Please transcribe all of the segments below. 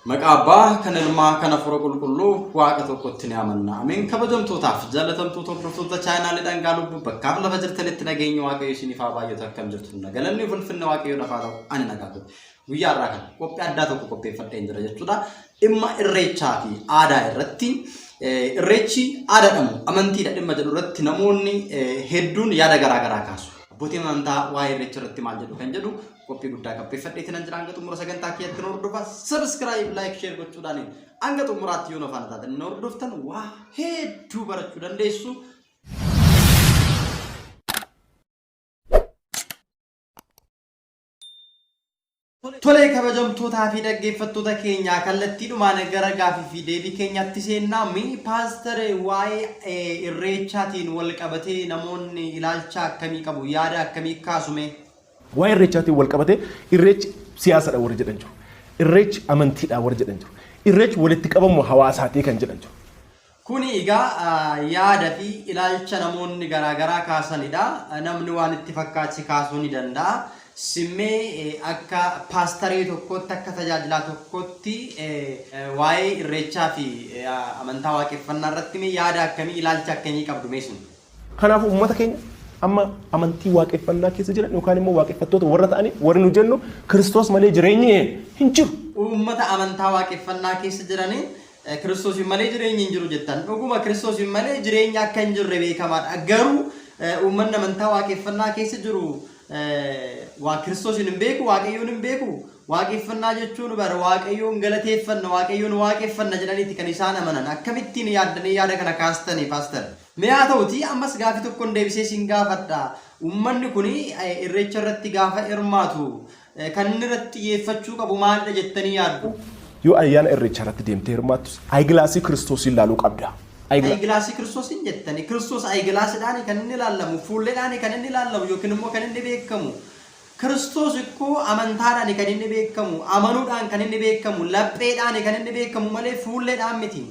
Maqaa Abbaa, kan Ilmaa, kan Hafuura Qulqulluu Waaqa tokkotti ni amanna. Ameen. Kabajamtootaaf jaalatamtoota hordoftoota chaanaalii Dhangaa Lubbuu bakkaaf lafa jirtanitti nageenyi Waaqayyo isiniif haa baay'atu akkam jirtu galanni ulfinni Waaqayyoodhaaf haa ta'u ani nagaa kooti. Guyyaa har'aa kana qophii addaa tokko qopheeffadheen jira jechuudha. Dhimma irreechaa fi aadaa irratti irreechi aadaadha moo amantiidha dhimma jedhu irratti namoonni hedduun yaada garaa garaa kaasu. Abbootiin amantaa waa'ee irreecha irratti maal jedhu kan jedhu qophii guddaa qopheeffadheetiin nan jira hanga xumura sagantaa kiyyatti nu hordofa. Subscribe, like, share gochuudhaan hanga xumuraatti yoo na faana taatan nu hordoftan waa hedduu barachuu dandeessu. Tolee kabajamtootaa fi dhaggeeffattoota keenyaa kallattiidhumaan gara gaafii fi deebii keenyaatti seennaa mee paastar waa'ee irreechaatiin wal qabatee namoonni ilaalcha akkamii qabu yaada akkamii kaasume? Waa'ee irreechaatiin wal qabatee irreechi siyaasadha warri jedhan jiru. Irreechi amantiidha warri jedhan jiru. Irreechi walitti qabamuu hawaasaatii kan jedhan jiru. Kuni egaa yaada fi ilaalcha namoonni garaa garaa kaasanidha. Namni waan itti fakkaatse kaasuu ni danda'a. Simmee akka paastarii tokkootti akka tajaajilaa tokkootti waa'ee irreechaa fi amantaa waaqeffannaa irratti mee yaada akkamii ilaalcha akkamii qabdu mee isin? Kanaafuu uummata keenya amma amantii waaqeffannaa keessa jiran yookaan immoo waaqeffattoota warra ta'anii warri nu jennu Kiristoos malee jireenyi hin jiru. Uummata amantaa waaqeffannaa keessa jiraniin Kiristoosiin malee jireenyi hin jiru jettan. Dhuguma Kiristoosiin malee jireenyi akka hin jirre beekamaadha. Garuu uummanni amantaa waaqeffannaa keessa jiru waa Kiristoosiin hin beeku, Waaqayyoon hin beeku. Waaqeffannaa jechuun bara Waaqayyoon galateeffanna, Waaqayyoon waaqeffanna jedhaniiti kan isaan amanan. Akkamittiin yaaddanii yaada kana kaastanii paaster? Mee haa ta'uti ammas gaafii tokkon deebisee sin gaafadha. Uummanni kun irreecha irratti gaafa hirmaatu Kan inni irratti xiyyeeffachuu qabu maalidha jettanii yaaddu? Yoo ayyaana irreechaa irratti deemtee hirmaattus ayigilaasii Kiristoosiin ilaaluu qabda. Ayigilaasii Kiristoosiin jettanii Kiristoos ayigilaasidhaani kan inni ilaallamu, fuulleedhaani kan inni ilaallamu yookiin immoo kan inni beekamu. Kiristoos ikkoo amantaadhaani kan inni beekamu, amanuudhaan kan inni beekamu, lapheedhaani kan inni beekamu malee fuulleedhaan miti.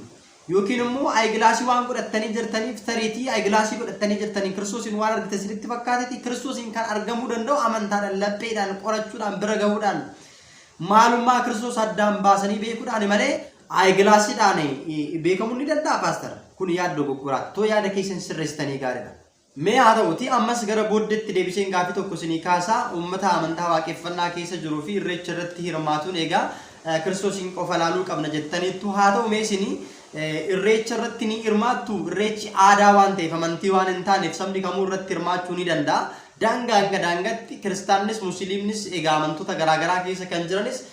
Yookiin immoo ayigilaasii waan godhattanii jirtaniif tariitii ayigilaasii godhattanii jirtaniin Kiristoosiin waan argitan isinitti fakkaateti Kiristoosiin kan argamuu danda'u amantaadhaan lapheedhaan qorachuudhaan bira gahuudhaan maalummaa Kiristoos addaan baasanii beekuudhaan malee ayigilaasiidhaan beekamuu ni danda'a paastar. Kun yaada dogoggoraati. Too yaada keessan sirreessitanii gaariidha. Mee haa ta'uutii ammas gara booddeetti deebiseen gaaffii tokko isinii kaasa. Uummata amantaa waaqeffannaa keessa jiruu fi irreecha irratti hirmaatuun egaa Kiristoosiin qofa ilaaluu qabna jettaniittu. Haa ta'u mee isin irreecha irratti ni hirmaattuu? Irreechi aadaa waan ta'eef amantii waan hin taaneef sabni kamuu irratti hirmaachuu ni danda'a. Daangaa hanga daangatti kiristaannis musiliimnis egaa amantoota garaa garaa keessa kan jiranis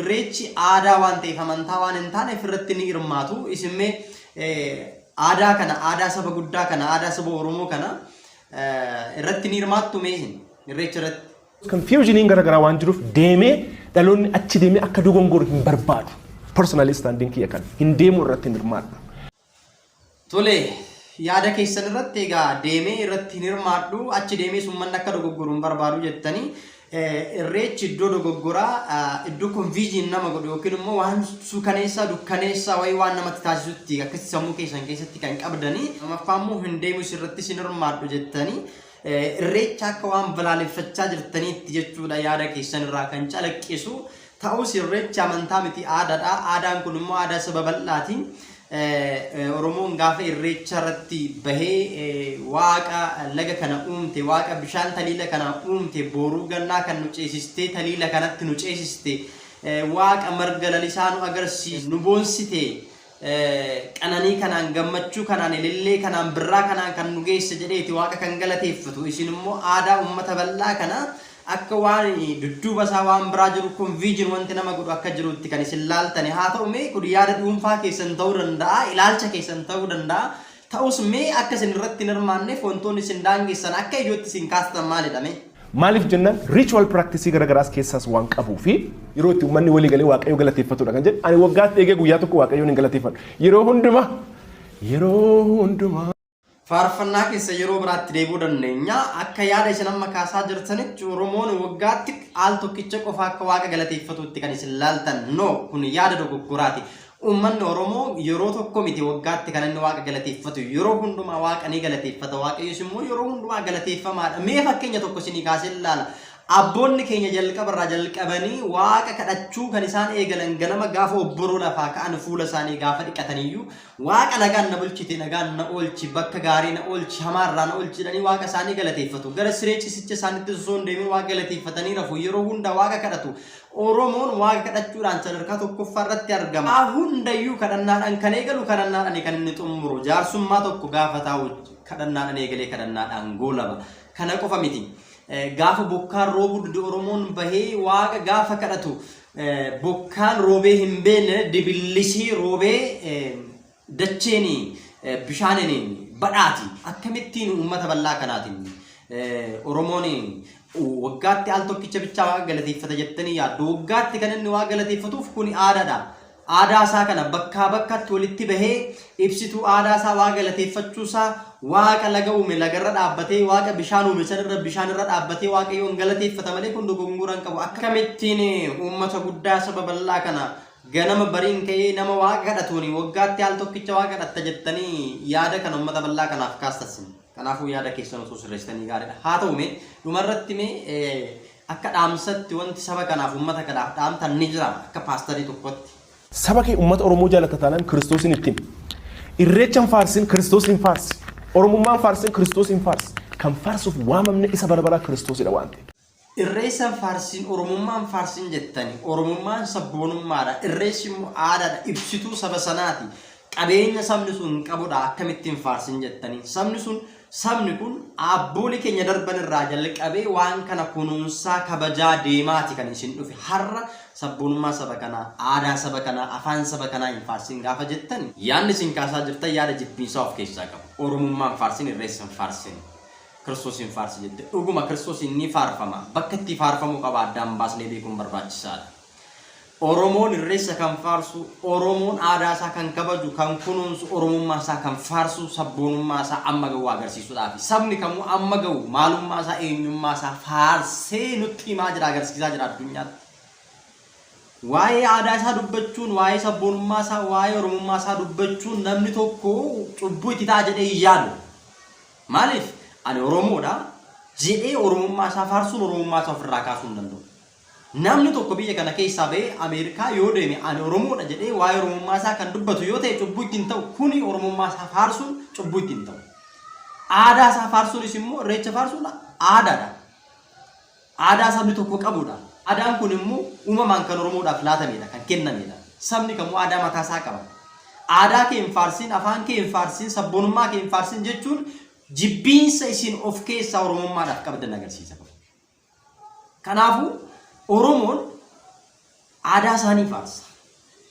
irreechi aadaa waan ta'eef amantaa waan hin taaneef irratti ni hirmaatu. Isin mee Aadaa kana, aadaa saba guddaa kana, aadaa saba Oromoo kana irratti ni hirmaattu mee isin irreecha irratti? Confusioniin gara garaa waan jiruuf deemee dhaloonni achi deemee akka dogongoru hin barbaadu. Personally standing kiyya kana hin deemu irratti hin hirmaadhu. Tole, yaada keessan irratti egaa deemee irratti hin hirmaadhu, achi deemees uummanni akka dogoggoru hin barbaadu jettanii Irreechi iddoo dogoggoraa, iddoo confusion nama godhu yookiin immoo waan suukaneessaa dukkaneessaa wayii waan namatti taasisutti akkasitti sammuu keessan keessatti kan qabdanii. Lamaffaa immoo hin deemu irrattis hin hirmaadhu jettanii irreecha akka waan balaaleffachaa jirtaniitti jechuudha yaada keessan irraa kan calaqqisu. Ta'us irreechi amantaa miti aadaadha. Aadaan kun immoo aadaa saba bal'aati. Oromoon gaafa irreecha irratti bahee waaqa laga kana uumte, waaqa bishaan taliila kana uumte, booruu gannaa kan nu ceesistee taliila kanatti nu ceesiste, waaqa marga lalisaa nu agarsiise, nu boonsite, qananii kanaan, gammachuu kanaan, ilillee kanaan, birraa kanaan kan nu geesse jedheeti waaqa kan galateeffatu. Isin immoo aadaa uummata bal'aa kana Akka waan dudduuba isaa waan biraa jiru confusion wanti nama godhu akka jirutti kan isin laaltani. Haa ta'u mee kun yaada dhuunfaa keessan ta'uu danda'a, ilaalcha keessan ta'uu danda'a. Ta'us mee akka isin irratti hin hirmaanneef wantoonni isin daangessan akka ijootti isin kaastan maalidha mee? Maaliif jennaan ritual practice gara garaas keessaas waan qabuu fi yeroo itti uummanni walii galee Waaqayyo galateeffatudha kan jedhu ani waggaatti eegee guyyaa tokko Waaqayyoon hin galateeffadhu. Yeroo hundumaa yeroo hundumaa. Faarfannaa keessa yeroo biraatti deebi'uu dandeenya. Akka yaada isin amma kaasaa jirtanitti Oromoon waggaatti al tokkicha qofa akka waaqa galateeffatutti kan isin laaltan. No, kun yaada dogoggoraati. Uummanni Oromoo yeroo tokko miti waggaatti kan inni waaqa galateeffatu. Yeroo hundumaa waaqa ni galateeffata. Waaqayyos immoo yeroo hundumaa galateeffamaadha. Mee fakkeenya tokko isinii kaasee ilaala. Abboonni keenya jalqaba irraa jalqabanii Waaqa kadhachuu kan isaan eegalan ganama gaafa obboroo lafaa ka'an fuula isaanii gaafa dhiqataniyyuu Waaqa nagaan na bulchite, nagaan na oolchi, bakka gaarii na oolchi, hamaa irraa na oolchi jedhanii Waaqa isaanii galateeffatu. Gara siree cisicha isaaniitti osoo hin deemin Waaqa galateeffatanii rafu. Yeroo hunda Waaqa kadhatu. Oromoon Waaqa kadhachuudhaan sadarkaa tokkoffaa irratti argama. Waa hundayyuu kadhannaadhaan kan eegalu kadhannaadhaan kan inni xumuru. Jaarsummaa tokko gaafa taa'u kadhannaadhaan eegalee kadhannaadhaan goolaba. Kana qofa miti. Gaafa bokkaan roobuu dide Oromoon bahee Waaqa gaafa kadhatu bokkaan roobee hin beekne dibillisii roobee dacheen bishaaniin badhaati. Akkamittiin uummata bal'aa kanaatiin Oromoon waggaatti al tokkicha bichaa Waaqa galateeffata jettanii yaaddu? Waggaatti kan inni Waaqa galateeffatuuf kuni aadaadha. Aadaa isaa kana bakkaa bakkatti walitti bahee ibsituu aadaa isaa Waaqa galateeffachuu isaa Waaqa laga uume lagarra dhaabbatee Waaqa bishaan uume sanirra bishaan irra dhaabbatee Waaqayyoon galateeffata malee kun dogongora hin qabu. Akkamittiin uummata guddaa saba bal'aa kana ganama bariin ka'ee nama Waaqa kadhatuun waggaatti al tokkicha Waaqa kadhatta jettanii yaada kana uummata bal'aa kanaaf kaastassin? Kanaafuu yaada keessan osoo sirreessitanii gaariidha. Haa ta'u mee dhumarratti mee akka dhaamsatti wanti saba kanaaf uummata kanaaf dhaamtan ni jira akka paastarii tokkotti. Saba kee uummata Oromoo jaalatta taanaan Kiristoosiin itti himi. Irreecha hin faarsin Kiristoosiin faarsi. Oromummaa hin faarsin Kiristoosiin faarsi. Kan faarsuuf waamamne isa bara baraa Kiristoosidha waan ta'eef. Irreessa hin faarsin Oromummaa hin faarsin jettani. Oromummaan sabboonummaadha. Irreessi immoo aadaadha. Ibsituu saba sanaati. Qabeenya sabni sun qabudha. Akkamitti hin faarsin jettani. Sabni sun Sabni kun abboolii keenya darban irraa jalqabee waan kana kunuunsaa kabajaa deemaati kan isin dhufe. Har'a sabboonummaa saba kanaa, aadaa saba kanaa, afaan saba kanaa hin faarsin gaafa jettan yaadni isin kaasaa jirtan yaada jibbiinsaa of keessaa qaba. Oromummaa hin faarsin, Irreessa hin faarsin, Kiristoos hin faarsi jette. Dhuguma Kiristoos ni faarfama. Bakka itti faarfamuu qaba addaan baasnee beekuun barbaachisaadha. Oromoon Irreessa kan faarsu, Oromoon aadaa isaa kan kabaju, kan kunuunsu, Oromummaa isaa kan faarsu, sabboonummaa isaa amma gahu agarsiisuudhaafi. Sabni kamuu amma gahu maalummaa isaa, eenyummaa isaa faarsee nutti himaa jira, agarsiisaa jira addunyaatti. Waa'ee aadaa isaa dubbachuun, waa'ee sabboonummaa isaa, waa'ee Oromummaa isaa dubbachuun namni tokko cubbuu itti ta'a jedhee hin yaadu. Maaliif? Ani Oromoodha jedhee Oromummaa isaa faarsuun Oromummaa isaa ofirraa kaasuu hin danda'u. Namni tokko biyya kana keessaa ba'ee Ameerikaa yoo deeme ani Oromoodha jedhee waa'ee Oromummaa isaa kan dubbatu yoo ta'e cubbuu itti hin ta'u. Kuni Oromummaa isaa faarsuun cubbuu itti hin ta'u. Aadaa isaa faarsuunis immoo Irreecha faarsuun aadaadha. Aadaa sabni tokko qabudha. Aadaan kun immoo uumamaan kan Oromoodhaaf laatamedha, kan kennamedha. Sabni kamuu aadaa mataa isaa qaba. Aadaa kee hin faarsin, afaan kee hin faarsin, sabboonummaa kee hin faarsin jechuun jibbiinsa isin of keessaa Oromummaadhaaf qabdan agarsiisa. Kanaafuu Oromoon aadaa isaa ni faarsa,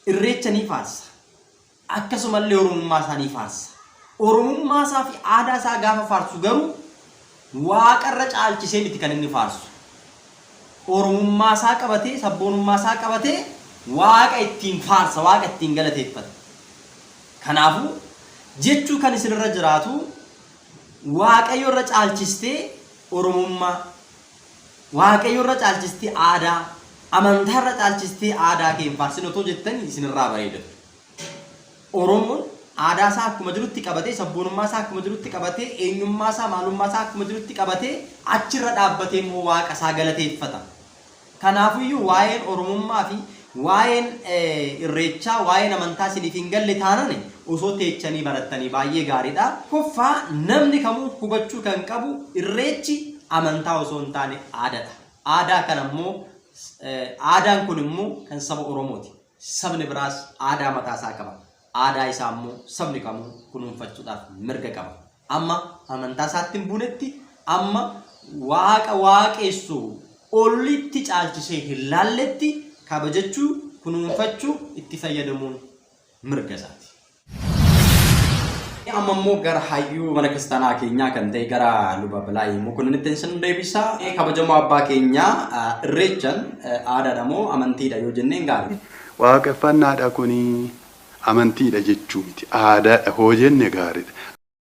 Irreecha ni faarsa, akkasumallee Oromummaa isaa ni faarsa. Oromummaa isaa fi aadaa isaa gaafa faarsu garuu Waaqarra caalchisee miti kan inni faarsu. Oromummaa isaa qabatee, sabboonummaa isaa qabatee Waaqa ittiin faarsa, Waaqa ittiin galateeffata. Kanaafuu jechuu kan isinirra jiraatu Waaqayyo irra caalchistee Oromummaa, Waaqayyo irra caalchistee aadaa, amantaa irra caalchistee aadaa kee hin faarsin otoo jettanii isinirraa bareeda ture. Oromoon aadaa isaa akkuma jirutti qabatee, sabboonummaa isaa akkuma jirutti qabatee, eenyummaa isaa, maalummaa isaa akkuma jirutti qabatee, achirra dhaabbatee immoo Waaqa isaa galateeffata. Kanaafuyyuu waa'een Oromummaa fi waa'een Irreechaa, waa'een amantaa isiniif hin galle taanaan osoo teechanii barattanii baay'ee gaariidha. Tokkoffaa namni kamuu hubachuu kan qabu Irreechi amantaa osoo hin taane aadadha. Aadaa kana immoo aadaan kun immoo kan saba Oromooti. Sabni biraas aadaa mataa isaa qaba. Aadaa isaa immoo sabni kamuu kunuunfachuudhaaf mirga qaba. Amma amantaa isaatti hin buunetti, amma Waaqa waaqessu olitti caalchisee hin laalletti kabajachuu, kunuunfachuu, itti fayyadamuun mirga isaati. Amma immoo gara hayyuu mana kiristaanaa keenyaa kan ta'e gara luba Balaayii Mokoninitti isin deebisa. Kabajamoo abbaa keenyaa Irreechan aadaadha moo amantiidha yoo jenneen gaarii? Waaqeffannaadha kuni amantiidha jechuu miti aadaadha hoo jenne gaariidha.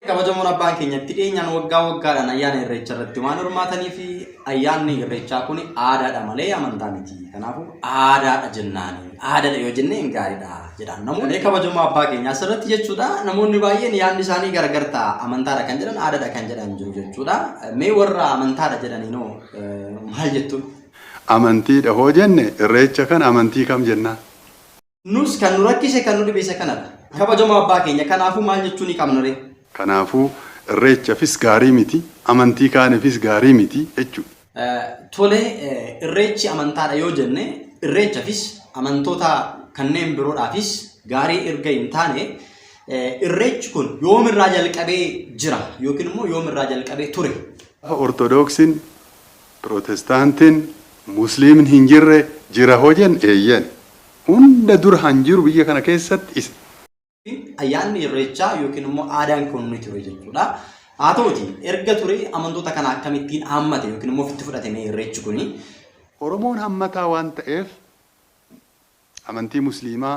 Kabajamoon abbaan keenya itti dhiyeenyaan waggaa waggaadhaan ayyaana irreecha irratti waan hirmaatanii fi ayyaanni irreechaa kun aadaadha malee amantaa miti. Kanaafuu aadaadha jennaani. Aadaadha yoo jenne hin gaariidha jedhaan. Namoonni kabajamoo abbaa keenya asirratti jechuudha namoonni baay'een yaadni isaanii gargar ta'a. Amantaadha kan jedhan aadaadha kan jedhan jiru jechuudha. Mee warra amantaadha jedhaniinoo maal jettu? Amantiidha hoo jenne irreecha kan amantii kam jennaan? Nus kan nu rakkise kan nu dhibe isa kanadha. Kabajamoo abbaa keenya kanaafuu maal jechuu ni qabna ree? Kanaafuu irreechafis gaarii miti, amantii kaanifis gaarii miti jechuudha. Tole irreechi amantaadha yoo jenne irreechafis amantoota kanneen biroodhaafis gaarii erga hin taane irreechi kun yoomirraa jalqabee jira yookiin immoo yoomirraa jalqabee ture? Ortodoksiin, Pirootestaantiin, Musliimni hin jirre jira hoo jenne eeyyen. Hunda dura han jiru biyya kana keessatti isa. Ayyaanni irreechaa yookiin immoo aadaan kun ni ture jechuudha. Haa ta'uti erga ture amantoota kana akkamittiin hammate yookiin immoo ofitti fudhate mee irreechi kuni? Oromoon hammataa waan ta'eef amantii Musliimaa,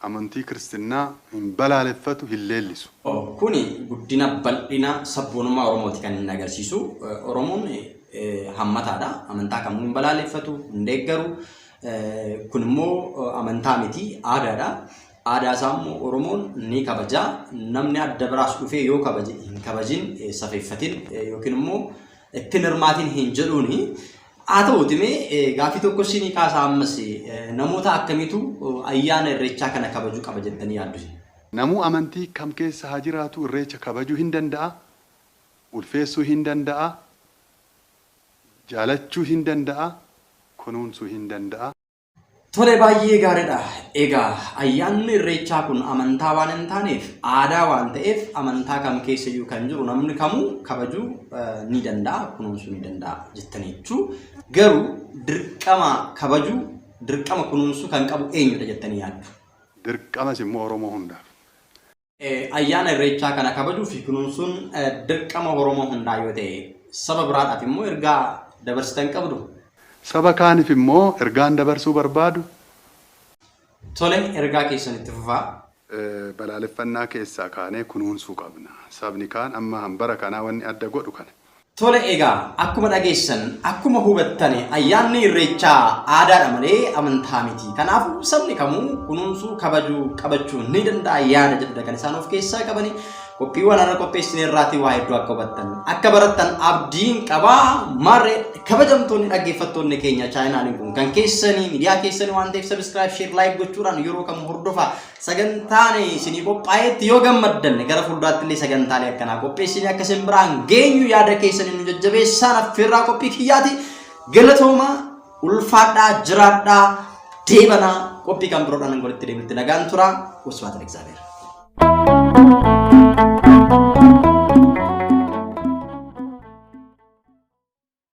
amantii Kiristinnaa hin balaaleffatu, hin leellisu. Kuni guddina bal'ina sabboonummaa Oromooti kan inni agarsiisu. Oromoon hammataadha. Amantaa kamuu hin balaaleffatu, hin deeggaru. Kun immoo amantaa miti, aadaadha. Aadaa isaa immoo Oromoon ni kabaja. Namni adda biraas dhufee yoo kabaje hin kabajin, safeeffatin yookiin immoo ittiin hirmaatin hin jedhuuni. Haa ta'uuti mee gaaffii tokko isinii kaasaa ammas namoota akkamiitu ayyaana irreechaa kana kabajuu qaba jettanii yaaddu? Namuu amantii kam keessa haa jiraatu irreecha kabajuu hin danda'a, ulfeessuu hin danda'a, jaalachuu hin danda'a, kunuunsuu hin danda'a. Tole baay'ee gaariidha. Egaa ayyaanni irreechaa kun amantaa waan hin taaneef aadaa waan ta'eef amantaa kam keessayyuu kan jiru namni kamuu kabajuu ni danda'a, kunuunsuu ni danda'a jettaniitu. Garuu dirqama kabajuu, dirqama kunuunsuu kan qabu eenyudha jettanii yaaddu? Dirqamas immoo Oromoo hundaaf. Ayyaana irreechaa kana kabajuu fi kunuunsuun dirqama Oromoo hundaa yoo ta'e saba biraadhaaf immoo ergaa dabarsitan qabdu? Saba kaaniif immoo ergaan dabarsuu barbaadu. Tole ergaa keessan itti fufaa. Balaaleffannaa keessaa kaanee kunuunsuu qabna. Sabni kaan amma hambara kanaa wanni adda godhu kana. Tole egaa akkuma dhageessan akkuma hubattane ayyaanni irreechaa aadaadha malee amantaa miti. Kanaafuu sabni kamuu kunuunsuu kabajuu qabachuu ni danda'a yaada jedhudha kan isaan of keessaa qabani. Qophiiwwan har'a qopheessine irraatii waa hedduu akka hubattan akka barattan abdiin qabaa. Maarree kabajamtoonni dhaggeeffattoonni keenya chaayinaaliin kun kan keessanii miidiyaa keessanii waan ta'eef sabiskiraayib sheer laayik gochuudhaan yeroo kamuu hordofaa. Sagantaan isinii qophaa'etti yoo gammaddan gara fuulduraatti illee sagantaalee akkanaa qopheessinee akka isin biraan geenyu yaada keessanii nu jajjabeessaan affeerraa qophii kiyyaati. Galatoomaa, ulfaadhaa, jiraadhaa, deebanaa qophii kan biroodhaan walitti deebitti nagaan turaa. Wasbaata Egzaabeer.